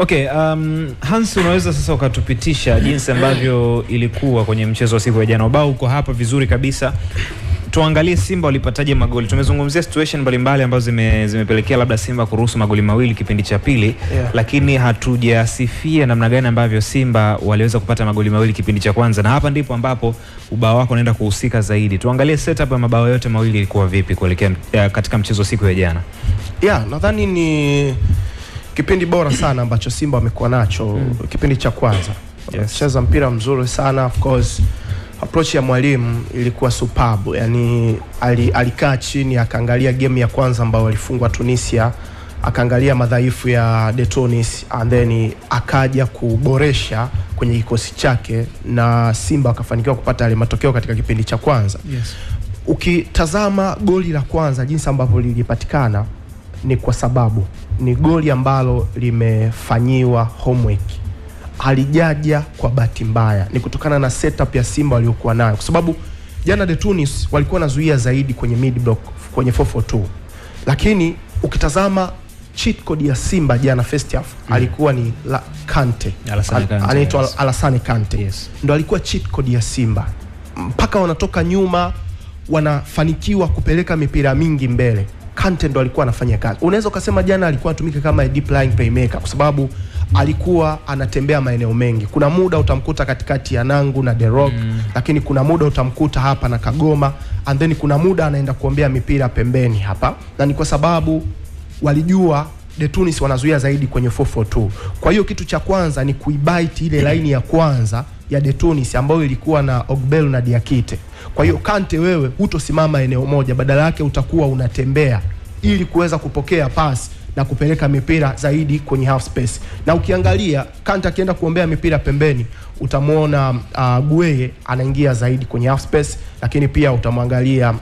Okay, Hans, unaweza sasa ukatupitisha jinsi ambavyo ilikuwa kwenye mchezo wa siku ya jana. Ubao uko hapa vizuri kabisa. Tuangalie Simba walipataje magoli. Tumezungumzia situation mbalimbali ambazo zimepelekea labda Simba kuruhusu magoli mawili kipindi cha pili, lakini hatujasifia namna gani ambavyo Simba waliweza kupata magoli mawili kipindi cha kwanza, na hapa ndipo ambapo ubao wako unaenda kuhusika zaidi. Tuangalie setup ya mabao yote mawili ilikuwa vipi kuelekea katika mchezo siku ya jana. Yeah, nadhani ni kipindi bora sana ambacho Simba wamekuwa nacho kipindi cha kwanza. Yes. Cheza mpira mzuri sana, of course approach ya mwalimu ilikuwa superb. Yani alikaa chini akaangalia game ya kwanza ambayo walifungwa Tunisia, akaangalia madhaifu ya De Tunis and then akaja kuboresha kwenye kikosi chake na Simba akafanikiwa kupata yale matokeo katika kipindi cha kwanza. Yes. Ukitazama goli la kwanza jinsi ambavyo lilipatikana, ni kwa sababu ni goli ambalo limefanyiwa homework, halijaja kwa bahati mbaya, ni kutokana na setup ya Simba waliokuwa nayo, kwa sababu jana De Tunis walikuwa wanazuia zaidi kwenye mid block, kwenye 4-4-2, lakini ukitazama cheat code ya Simba jana first half alikuwa ni Kante. Alassane Kante, anaitwa yes. Alassane Kante. Yes. Ndo alikuwa cheat code ya Simba, mpaka wanatoka nyuma wanafanikiwa kupeleka mipira mingi mbele. Kante ndo alikuwa anafanya kazi. Unaweza ukasema jana alikuwa anatumika kama deep lying playmaker kwa sababu alikuwa anatembea maeneo mengi. Kuna muda utamkuta katikati ya Nangu na The Rock, lakini kuna muda utamkuta hapa na Kagoma, and then kuna muda anaenda kuombea mipira pembeni hapa, na ni kwa sababu walijua De Tunis wanazuia zaidi kwenye 4-4-2. Kwa hiyo kitu cha kwanza ni kuibite ile laini ya kwanza ya De Tunis ambayo ilikuwa na Ogbelu na Diakite. Kwa hiyo Kante, wewe hutosimama eneo moja, badala yake utakuwa unatembea ili kuweza kupokea pasi na kupeleka mipira zaidi kwenye half space. Na ukiangalia Kante akienda kuombea mipira pembeni, utamwona Gueye anaingia zaidi kwenye half space, lakini pia utamwangalia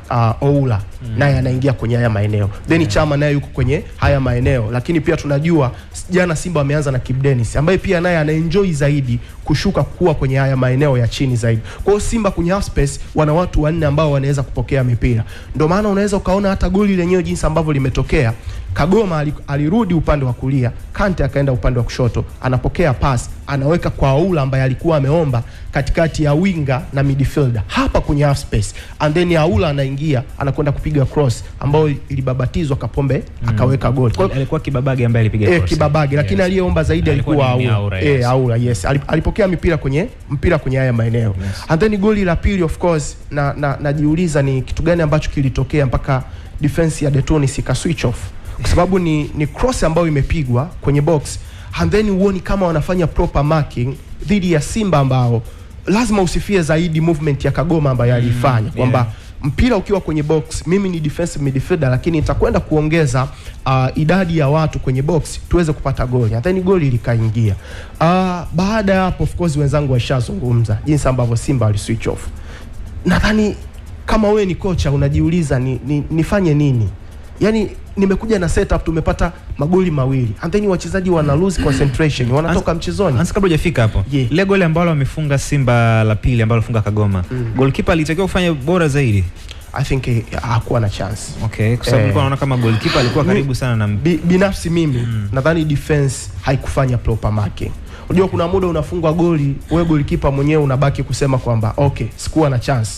Oula naye anaingia kwenye haya maeneo. Then Chama naye yuko kwenye haya maeneo, lakini pia tunajua jana Simba wameanza na Kibu Denis ambaye pia naye anaenjoy zaidi kushuka kuwa kwenye haya maeneo ya chini zaidi. Kwa hiyo Simba kwenye half space wana watu wanne ambao wanaweza kupokea mipira. Ndio maana unaweza ukaona hata goli lenyewe jinsi ambavyo limetokea. Kagoma alirudi upande wa kulia, Kante akaenda upande wa kushoto, anapokea pass, anaweka kwa Aula ambaye alikuwa ameomba katikati ya winga na midfielder hapa kwenye half space, and then Aula anaingia anakwenda kupiga cross ambayo ilibabatizwa Kapombe akaweka goli. Kwa hiyo Alikuwa Kibabage ambaye alipiga cross. Kibabage, lakini Yes. aliyeomba zaidi Alikuwa alikuwa ni Aula. Aura, yes. Aula, yes. Alipokea mpira kwenye haya maeneo. Yes. And then goli la pili, of course na najiuliza ni kitu gani ambacho kilitokea mpaka defense ya De Tunis ika switch off, kwa sababu ni cross ambayo imepigwa kwenye box and then huoni kama wanafanya proper marking dhidi ya Simba ambao lazima usifie zaidi movement ya Kagoma ambayo alifanya kwamba mpira ukiwa kwenye box, mimi ni defensive midfielder, lakini nitakwenda kuongeza idadi ya watu kwenye box tuweze kupata goli, and then goli likaingia. Baada ya hapo, of course wenzangu washazungumza jinsi ambavyo Simba wali switch off. Nadhani kama wewe ni kocha unajiuliza nifanye nini? Yani nimekuja na setup, tumepata magoli mawili and then wachezaji wana lose concentration, wanatoka mchezoni. Hans, kabla hujafika hapo, lile goli ambalo wamefunga Simba la pili ambalo alifunga Kagoma, goalkeeper alitakiwa kufanya bora zaidi. I think hakuwa na chance. Okay, kwa sababu nilikuwa naona kama goalkeeper alikuwa karibu sana na Binafsi mimi nadhani defense haikufanya proper marking. Unajua kuna muda unafungwa goli, wewe goalkeeper mwenyewe unabaki kusema kwamba okay, sikuwa na chance.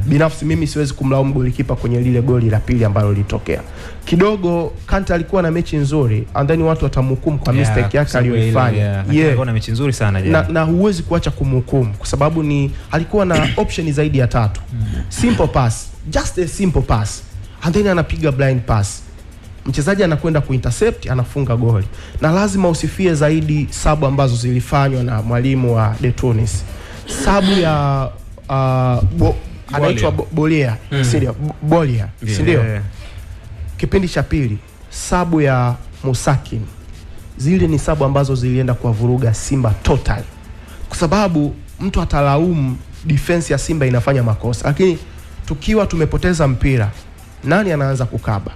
Binafsi mimi siwezi kumlaumu goalkeeper kwenye lile goli la pili ambalo lilitokea. Kidogo Kante alikuwa na mechi nzuri and then watu watamhukumu kwa mistake kwa yake sababu ile, aliyoifanya. Lakini alikuwa na mechi nzuri sana jana. Na huwezi kuacha kumhukumu kwa sababu ni alikuwa na option zaidi ya tatu. Simple pass, just a simple pass. And then anapiga blind pass. Mchezaji anakwenda kuintercept, anafunga goli. Na lazima usifie zaidi sub ambazo zilifanywa na mwalimu wa De Tunis. Sub ya anaitwa Bolia, si ndio? Bolia, si ndio? Yeah. Kipindi cha pili, sub ya Musakin, zile ni sub ambazo zilienda kuwavuruga Simba total, kwa sababu mtu atalaumu defense ya Simba inafanya makosa, lakini tukiwa tumepoteza mpira, nani anaanza kukaba?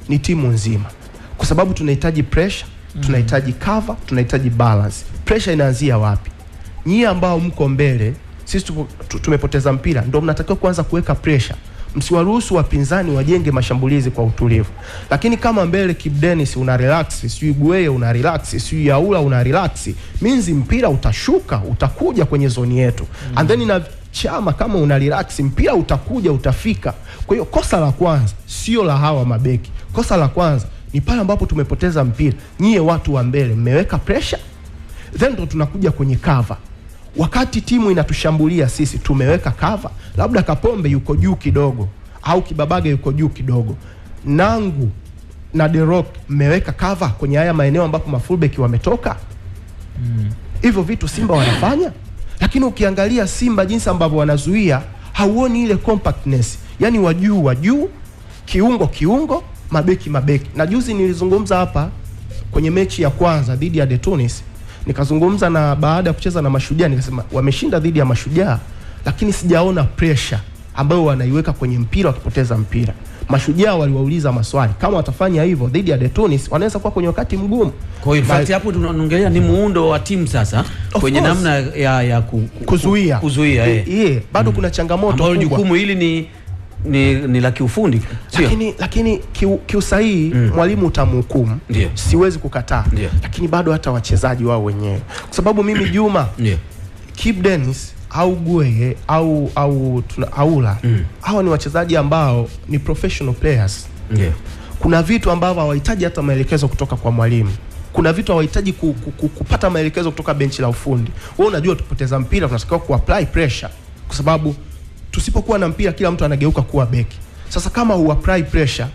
Ni timu nzima, kwa sababu tunahitaji pressure, tunahitaji cover, tunahitaji balance. Pressure inaanzia wapi? Nyie ambao mko mbele, sisi tumepoteza mpira, ndio mnatakiwa kuanza kuweka pressure. Msiwaruhusu wapinzani wajenge mashambulizi kwa utulivu. Lakini kama mbele Kibu Dennis una relax, sijui Gueye una relax, sijui Yaula una relax, means mpira utashuka, utakuja kwenye zoni yetu. And then na Chama kama una relax, mpira utakuja, utafika. Kwa hiyo kosa la kwanza sio la hawa mabeki. Kosa la kwanza ni pale ambapo tumepoteza mpira. Nyie watu wa mbele mmeweka pressure, then ndo tunakuja kwenye cover. Wakati timu inatushambulia sisi tumeweka cover, labda Kapombe yuko juu kidogo au Kibabage yuko juu kidogo, Nangu na The Rock mmeweka cover kwenye haya maeneo ambapo mafullback wametoka. Hivyo vitu Simba wanafanya, lakini ukiangalia Simba jinsi ambavyo wanazuia, hauoni ile compactness, yani wajuu wajuu, kiungo kiungo, mabeki mabeki. Na juzi nilizungumza hapa kwenye mechi ya kwanza dhidi ya De Tunis, nikazungumza na baada ya kucheza na Mashujaa, nikasema wameshinda dhidi ya Mashujaa, lakini sijaona pressure ambayo wanaiweka kwenye mpira wakipoteza mpira. Mashujaa waliwauliza maswali, kama watafanya hivyo dhidi ya De Tunis wanaweza kuwa kwenye wakati mgumu. Kwa hiyo in fact hapo tunaongelea ni muundo wa timu sasa kwenye namna ya kuzuia. Kuzuia. Bado kuna changamoto kubwa. Ambayo jukumu hili ni la kiufundi. Lakini kiusahihi mwalimu utamhukumu. Siwezi kukataa. Lakini bado hata wachezaji wao wenyewe. Kwa sababu mimi Juma, Kibu Dennis au Gueye au Aula, hawa ni wachezaji ambao ni professional players. Kuna vitu ambavyo hawahitaji hata maelekezo kutoka kwa mwalimu. Kuna vitu hawahitaji kupata maelekezo kutoka benchi la ufundi. Wewe unajua tupoteza mpira tunatakiwa ku apply pressure, kwa sababu tusipokuwa na mpira kila mtu anageuka kuwa beki. Sasa kama hu apply pressure,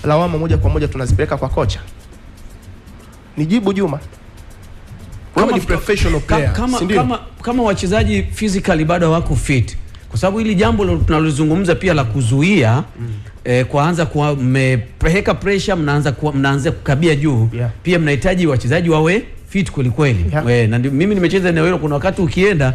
lawama moja kwa moja tunazipeleka kwa kocha. Nijibu Juma. Wewe ni professional player. Kama wachezaji physically bado hawako fit. Kwa sababu hili jambo tunalozungumza pia la kuzuia, kuanza kwa mmepeleka pressure, mnaanza kukabia juu. Pia mnahitaji wachezaji wawe fit kweli kweli. Na mimi nimecheza eneo hilo, kuna wakati ukienda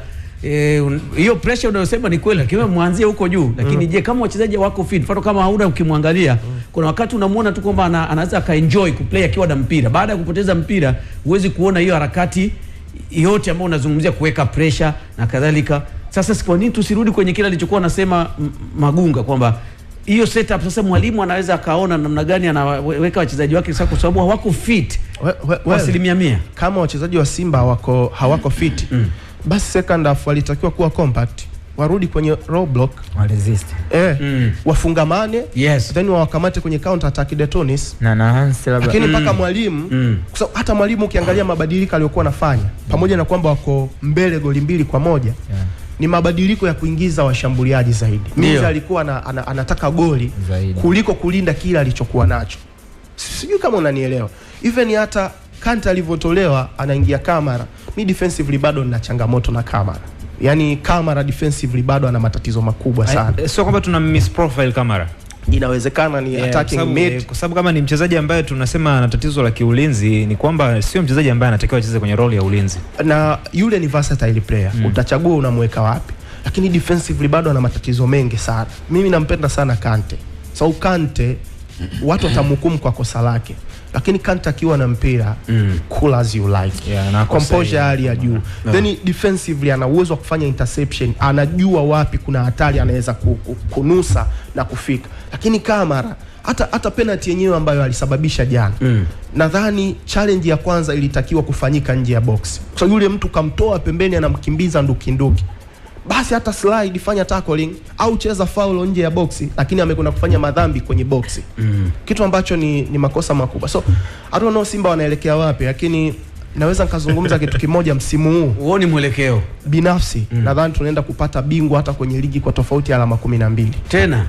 hiyo pressure unayosema ni kweli, lakini mwanzie huko juu. Lakini je, kama wachezaji wako fit, mfano kama hauna ukimwangalia, kuna wakati unamuona tu kwamba anaweza akaenjoy kuplay akiwa na mpira. Baada ya kupoteza mpira huwezi kuona hiyo harakati yote ambayo unazungumzia kuweka pressure na kadhalika. Sasa kwa nini tusirudi kwenye kile alichokuwa anasema Magunga kwamba hiyo setup sasa mwalimu anaweza akaona namna gani anaweka wachezaji wake sasa, kwa sababu hawako fit kwa 100%. Kama wachezaji wa Simba hawako fit, basi second half walitakiwa kuwa compact, warudi kwenye row block, wa resist, wafungamane, then wawakamate kwenye counter attack De Tunis na Hans labda. Lakini mpaka mwalimu, kwa sababu hata mwalimu ukiangalia mabadiliko aliyokuwa anafanya, pamoja na kwamba wako mbele goli 2-1, ni mabadiliko ya kuingiza washambuliaji zaidi. Miza alikuwa anataka goli zaidi kuliko kulinda kila alichokuwa nacho. Sijui kama unanielewa. Even hata Kante alivyotolewa anaingia Kamara, mi defensively bado nina changamoto na Kamara. Yaani Kamara defensively bado ana matatizo makubwa sana. Sio kwamba tuna misprofile Kamara. Inawezekana ni attacking mid. Kwa sababu kama ni mchezaji ambaye tunasema ana tatizo la kiulinzi, ni kwamba sio mchezaji ambaye anatakiwa acheze kwenye role ya ulinzi. Na yule ni versatile player. Utachagua unamweka wapi. Lakini defensively bado ana matatizo mengi sana. Mimi nampenda sana Kante. So Kante watu watamhukumu kwa kosa lake. Lakini Kante akiwa na mpira, cool as you like. Composure hali ya juu. Then defensively ana uwezo wa kufanya interception, anajua wapi kuna hatari anaweza kunusa na kufika. Lakini Kamara hata penalty yenyewe ambayo alisababisha jana, nadhani challenge ya kwanza ilitakiwa kufanyika nje ya box. So yule mtu kamtoa pembeni anamkimbiza nduki nduki. Basi hata slide, fanya tackling au cheza foul nje ya boxi, lakini amekwenda kufanya madhambi kwenye boxi. Kitu ambacho ni makosa makubwa. So I don't know Simba wanaelekea wapi, lakini naweza nikazungumza kitu kimoja msimu huu. Huoni mwelekeo? Binafsi nadhani tunaenda kupata bingwa hata kwenye ligi kwa tofauti ya alama 12. Tena?